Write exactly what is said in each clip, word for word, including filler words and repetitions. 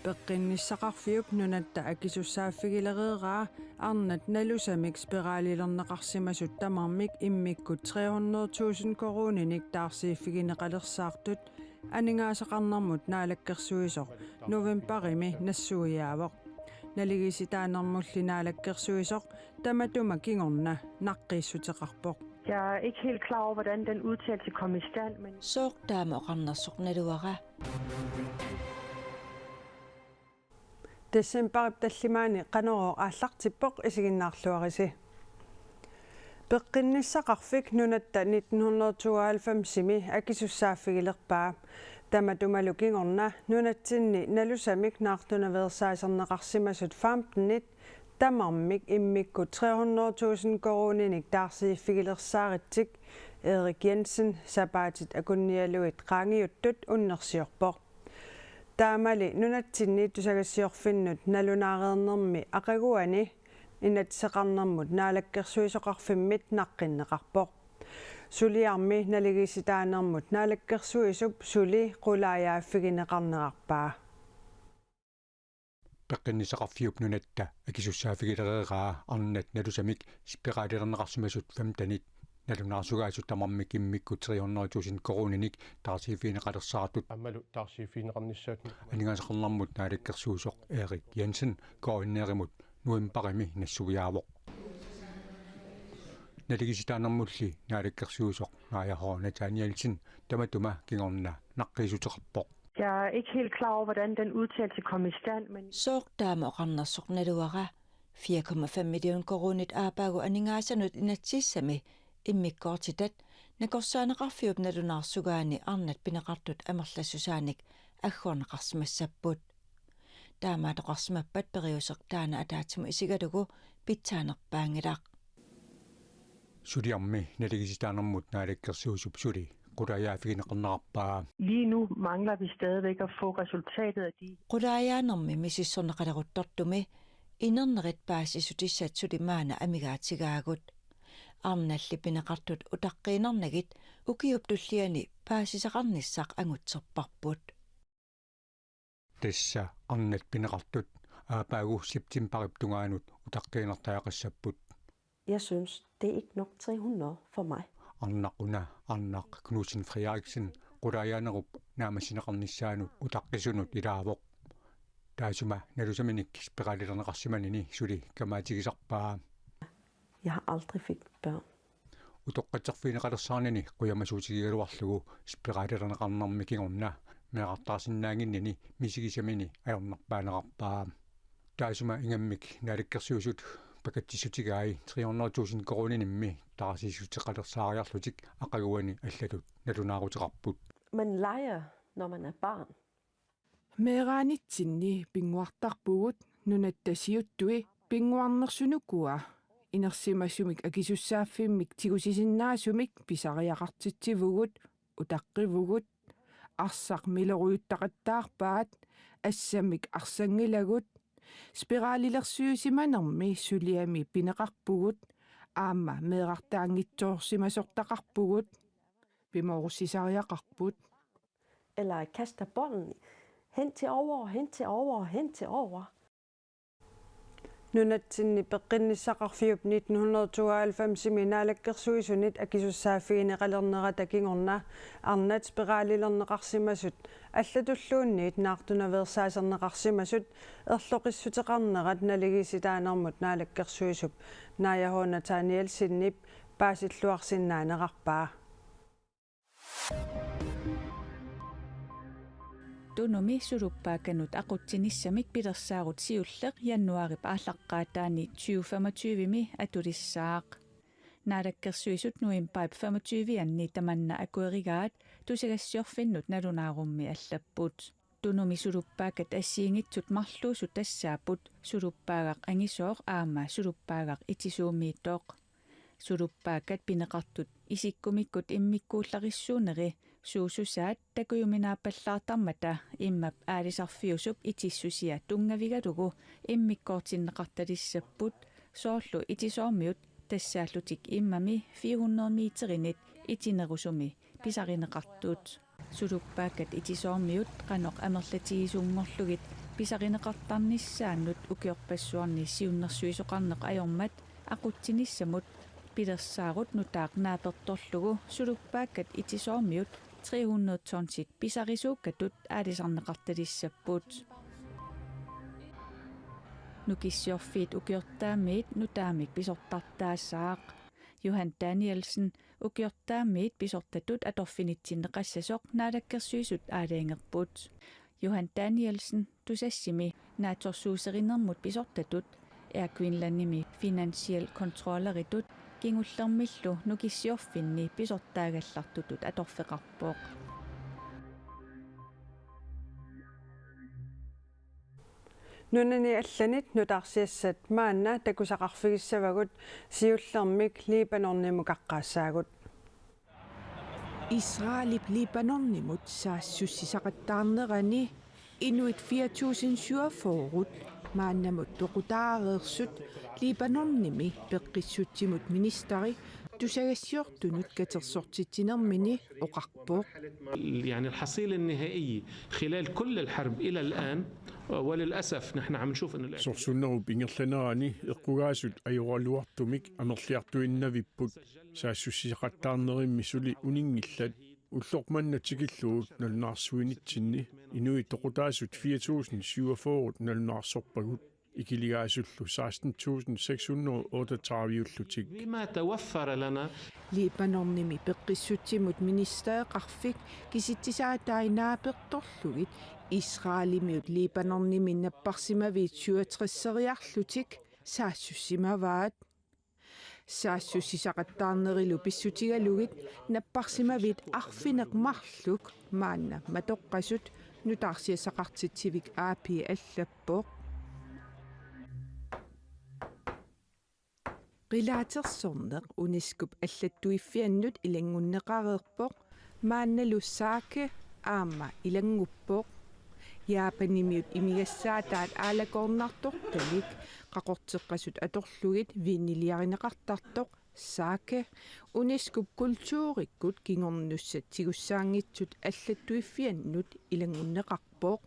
Peqqinnissaqarfiup nunatta akisussaaffigilereeraa arnat nalusamik spiraalilerneqarsimasut tamarmik immikkut tre hundrede tusind koruuninik taarsiiffigineqalersaartut aningaasaqarnermut naalakkersuisoq novembarimi nassuiaavoq. Naligiissitaanermulli naalakkersuisoq tamatuma kingorna naqqiissuteqarpoq. Jeg er ikke helt klar over, hvordan den udtalelse kom i stand, men Sooq taama oqarnersoq naluara? Decembarip tallimaani Qanorooq aallartippoq, isiginnaarluarisi. Peqqinnissaqarfik nunatta nitten hundrede tooghalvfemsimi akisussaaffigilerpaa. Tamatumalu kingorna nunatsinni nalusamik naartunaveersaaserneqarsimasut femtenit tamarmik immikkut tre hundrede tusind koruuninik taarsiiffigilersaaritsik Erik Jensen sapaatit akunnialuit qaangiuttut unnersiorpoq. Taamali nunatsinni tusagassiorfinnut nalunaareernermi aqaguani Inatsisarnermut Naalakkersuisoqarfimmit naqqinneqarpoq. Suliarmi naligiissitaanermut naalakkersuisup suli qulaajaaffigineqarnerarpaa. Peqqinnissaqarfiup nunatta akisussaaffigilereeraa arnat nalusamik spiraalilerneqarsimasut femtenit nalunaarsugaasut tamarmik immikkut tre hundrede tusind koruuninik taarsiiffigineqalersaartut aammalu taarsiiffigineqarnissaat aningaasaqarnermut naalakkersuisoq Erik Jensen K N R-imut novembarimi nassuiaavoq. Naligiissitaanermulli naalakkersuisoq Naaja H. Nathanielsen tamatuma kingorna naqqiissuteqarpoq. Jeg er ikke helt klar over, hvordan den udtalelse kom i stand, men Sooq taama oqarnersoq naluara? Fire komma fem million koruunit aappaagu aningaasanut inatsisissami immikkoortitat nakorsaaneqarfiup nalunaarsugaani arnat pineqartut amerlassusaanik aggorneqarsimassapput. Taamaattoqarsimappat periuseq taanna ataatsimut isigalugu pitsaanerpaanngilaq. Suliarmi naligiissitaanermut naalakkersuisup suli qulaajaaffigineqarnerarpaa. Lige nu mangler vi stadigvæk at få resultatet af de Qulaajaanermi misissorneqaleruttortumi inernerit paasissutissat suli maanna amigaatigaagut. Arnalli pineqartut utaqqiinnarnagit ukiup tulliani paasisaqarnissaq angutserparput. Tassa arnat pineqartut aappaagu septembarip tungaanut utaqqiinnartariaqassapput. Jeg synes, det er ikke nok tre hundrede for mig. Arnaq una, Arnaq Knudsen Frederiksen, qulaajaanerup naammassineqarnissaanut utaqqisunut ilaavoq. Taassuma nalusaminik spiraalilerneqarsimanini suli kamaatigisarpaa. Jeg har aldrig fik børn. Utoqqatserfigineqalersaarnini qujamasuutigigaluarlugu spiraalilerneqarnermi kingorna meerartaarsinnaannginnini misigisamini ajornerpaanerarpaa. Taassuma ingammik naalakkersuisut pakatsissutigai tre hundrede tusind koruuninimmi taarsiissuteqalersaariarlutik aqaguani allatut nalunaaruteqarput. Man leger, når man er barn. Meeraanitsinni pinnguartarpugut, nunatta siuttui pinnguarnersunukua inersimasumik akisussaaffimmik tigusisinnaasumik pisariaqartitsivugut, utaqqivugut, arsaq milerujuttaqattaarpaat, assammik arsanngilagut, spiraalilersuisimanermi suliami pineqarpugut, aamma meerartaanngitsoorsimasortaqarpugut, pimoorussisariaqarput. Eller kaster bolden hen til over, hen til over, hen til over. Nunatsinni peqqinnissaqarfiup nitten hundrede tooghalvfemsimi naalakkersuisunit akisussaaffigineqalernerata kingorna arnat spiraalilerneqarsimasut allatulluunniit naartunaveersaaserneqarsimasut erloqissuteqarnerat naligiissitaanermut naalakkersuisup Naaja H. Nathanielsenip paasilluarsinnaanerarpaa. Tunumi suluppaakkanut aqutsinissamik pilersaarut siulleq januaarip aallaqqaataani tyve femogtyvemi atulissaaq. Naalakkersuisut novembarip femogtyve-anni tamanna akuerigaat tusagassiorfinnut nalunaarummi allapput. Tunumi suluppaakkat assigiinngitsut marluusut tassaapput suluppaagaq angisooq aamma suluppaagaq itisuumiittoq. Suluppaakkat pineqartut isikkumikkut immikkuullarissuunerit suussusaat takujuminaappallaartarmata immap aalisarfiusup itissusia tunngavigalugu immikkoortinneqartalissapput, soorlu itisoormiut tassaallutik immami fire hundrede meterinit itinerusumi pisarineqartut. Suluppaakkat itisoormiut qanoq amerlatigisunngorlugit Pisarineqartarnissaannut ukiorpassuarni siunnersuisoqarneq ajormat aqutsinissamut pilersaarut nutaaq naapertorlugu suluppaakkat Itisoormiut tre hundrede tonsit pisarisuukkatut aalisarneqartalissapput. Nukissiorfiit ukiortaamiit nutaamik pisortartaassaaq. Johan Danielsen ukiortaamiit pisortatut atorfinitsinneqassasoq Naalakkersuisut aalajangerput. Johan Danielsen Tusassimi naatsorsuuserinermut pisortatut Air Greenlandimi finansiel controlleritut kingullermillu Nukissiorfinni pisortaagallartutut atorfeqarpoq. Nunani allanit nutaarsiassat maanna takusaqarfigissavagut, siullermik Libanonimukaqqaassaagut. Israelip Libanonimut saassussisaqattaarnerani inuit fire tusind syvogfyrre maannamut toqutaareersut Libanonimi peqqissutsimut ministeri tusagassiortunut katersortitsinermini oqarpoq. يعني الحصيلة النهائية خلال كل الحرب إلى الآن، وللأسف نحن عم نشوف إنه Sorsunnerup ingerlanerani eqqugaasut ajoraluartumik amerliartuinnavipput, saassussisaqattaarnerimmi suli uninngillat. Ulloq manna tikillugu nalunaarsuinitsinni inuit toqutaasut fire tusind syvogfyrre nalunaarsorpagut, ikiligaasullu seksten tusind seks hundrede otteogtredive-ullutik. بما توفر لنا. Libanonimi peqqissutsimut ministereqarfik kisitsisaatai naapertorlugit Israelimiut Libanonimi napparsimaviit syvogtres-eriarlutik saassussimavaat. Saassussisaqattaarnerilu pissutigalugit napparsimaviit arfineq-marluk maanna matoqqasut, nutaarsiassaqartitsivik A P allappoq. Qilaatersorneq UNESCO-p allattuiffiannut ilanngunneqareerpoq, maannalu sake aamma ilannguppoq. Japanimiut imigassaataat aalakoornartortalik qaqorteqqasut atorlugit viiniliarineqartartoq sake UNESCO-p kulturikkut kingornussat tigussaanngitsut allattuiffiannut ilanngunneqarpoq.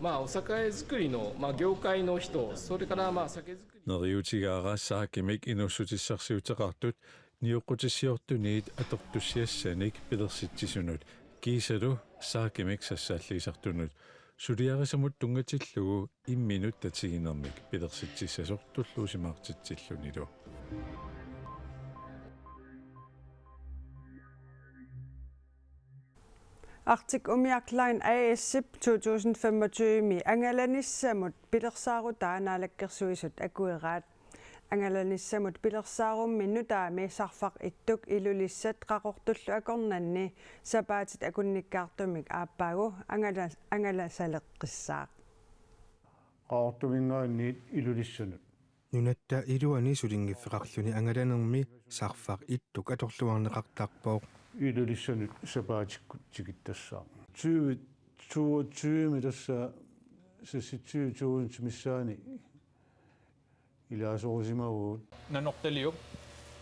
まあ、お酒造りの、まあ、業界の人、それから、まあ、酒造り Neriuutigaara sakemik inuussutissarsiuteqartut nioqqutissiortunit atortussiassanik pilersitsisunut kiisalu sakemik sassaalliisartunut suliarisamut tunngatillugu imminut tatiginermik pilersitsissasoq tulluusimaartitsillunilu. Arctic Umiaq Line A/S-ip to tusind femogtyve-mi angalanissamut pilersaarutaa Naalakkersuisut akueraat. Angalanissamut pilersaarummi nutaami Sarfaq Ittuk Ilulissat Qaqortullu akornanni sapaatit akunnikkaartumik aappaagu angala-, angalasaleqqissaaq. Qaqortuminngaanniit Ilulissanut. Nunatta iluani sulinngiffeqarluni angalanermi Sarfaq Ittuk atorluarneqartarpoq. Ilulissanut sapaatikkut tikittassaaq. Tyve toogtyve-mi tassa seksogtyve tusind missaani ilaasorisimavugut. Nanortaliup,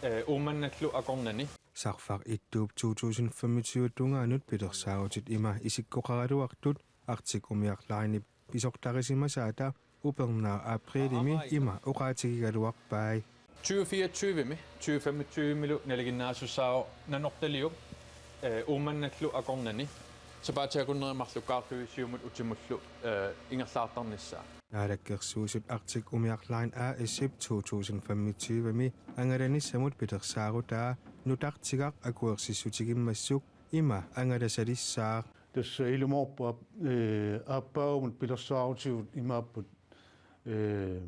eh, Uummannallu akornanni. Sarfaq Ittuup to tusind femogtyve tungaanut pilersaarutit ima isikkoqaraluartut Arctic Umiaq Linep pisortarisimasaata upernaaq aprilimi ima oqaatigigaluarpai. Tyve fireogtyve-mi, tyve femogtyve-milu nalinginnaasussaavoq Nanortaliup, eh, Uummannallu akornanni. Sapaatip akunneri marluk Kaarlui siumut utimullu, eh, ingerlaartarnissaa. Naalakkersuisut Arctic Umiaq Line A/S-ip to tusind femogtyve-mi angalanissamut pilersaarutaa nutartigaq akuersissutigimmassuk ima angalasalissaaq. Tassa ilumoorpoq aap-, eh, aappaagumut pilersaarutigut imaapput, eh,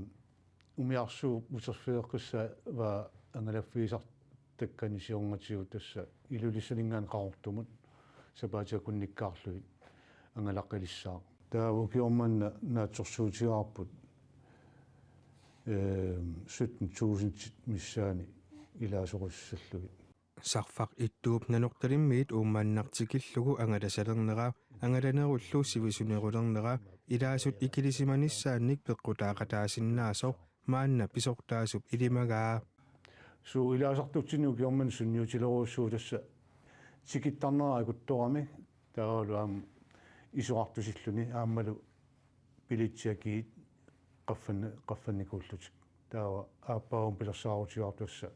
umiarsuup uterfigeqqissaava angalaffigisartakkani siornatigut tassa Ilulissaninngaanniit Qaqortumut sapaatip akunnikkaarlugit angalaqqalissaaq. Taava ukioq manna naatsorsuutigaarput, eh, sytten tusind missaani ilaasorissallugit. Sarfaq Ittuup Nanortalimmiit Uummannaq tikillugu angalasalernera, angalanerullu sivisunerulernera ilaasut ikilisimanissaannik peqqutaaqataasinnaasoq maanna pisortaasup ilimagaa. Suu ilaasartutsinnut ukioq manna sunniutilerujussuuvoq tassa tikittarnera akuttorami taavalu aamma isorartusilluni aammalu billetsit akiit qaffanni-, qaffannikuullutik. Taava aappaagumut pilersaarutigaarput tassa,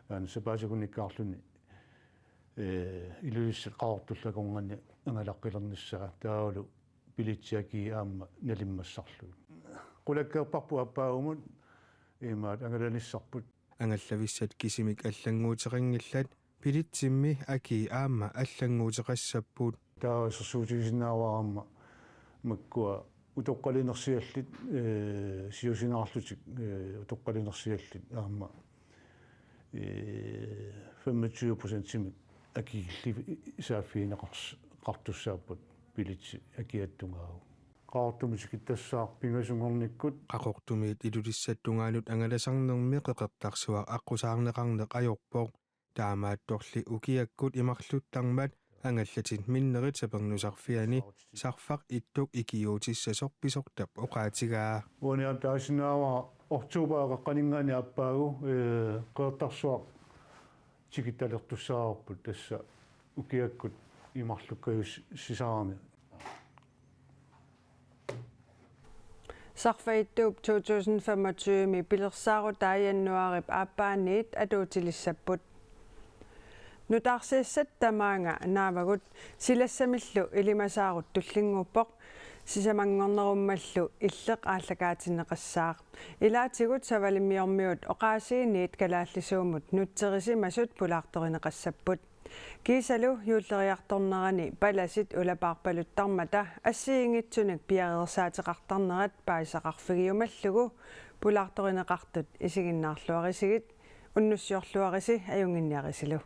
aana sapaatip akunnikkaarluni, ee, Ilulissat Qaqortullu akornanni angalaqqilernissaa, taavalu billetsit akiit aamma nalimmassarlugit. Qulakkeerparput aappaagumut, imaattoq angalanissarput. Angallavissat kisimik allannguuteqanngillat, billetsimmi akii aamma allannguuteqassapput. Taava assersuutigisinnaavara aamma makkua utoqqalinersiallit, ee, siusinaarlutik, ee, utoqqalinersiallit aamma, ee, femogtyve procentimik akilli-, saaffigineqars-, qartussaapput billetsit akiata tungaanut. Qaqortumi tikittassaaq pingasunngornikkut. Qaqortumiit Ilulissat tungaanut angalasarnermi Qeqertarsuaq aqqusaarneqarneq ajorpoq. Taamaattorli ukiakkut imarluttarmat angallatit minnerit sapernusarfiani Sarfaq Ittuk ikiuutissasoq pisortap oqaatigaa. Uani aamma taasinnaavara oktobarip qeqqaninngaanniit aappaagu, ee, Qeqertarsuaq tikittalertussaavarput, tassa ukiakkut imarlukkajussisarami. Sarfaq Ittup to tusind femogtyve-mi pilersaarutaa januaarip aappaaniit atuutilissapput. Nutaarsiassat tamaanga naavagut, silassamillu ilimasaarut tullinnguuppoq, sisamanngornerummallu illeq aallakaatinneqassaaq. Ilaatigut Savalimmiormiut oqaasiinit kalaallisuumut nutserissimasut pulaartorineqassapput. Kiisalu juulleriartornerani palasit ulapaarpaluttarmata assigiinngitsunik piareersaateqartarnerat paasisaqarfigiumallugu pulaartorineqartut isiginnaarluarisigit, unnussiorluarisi ajunnginniarisilu.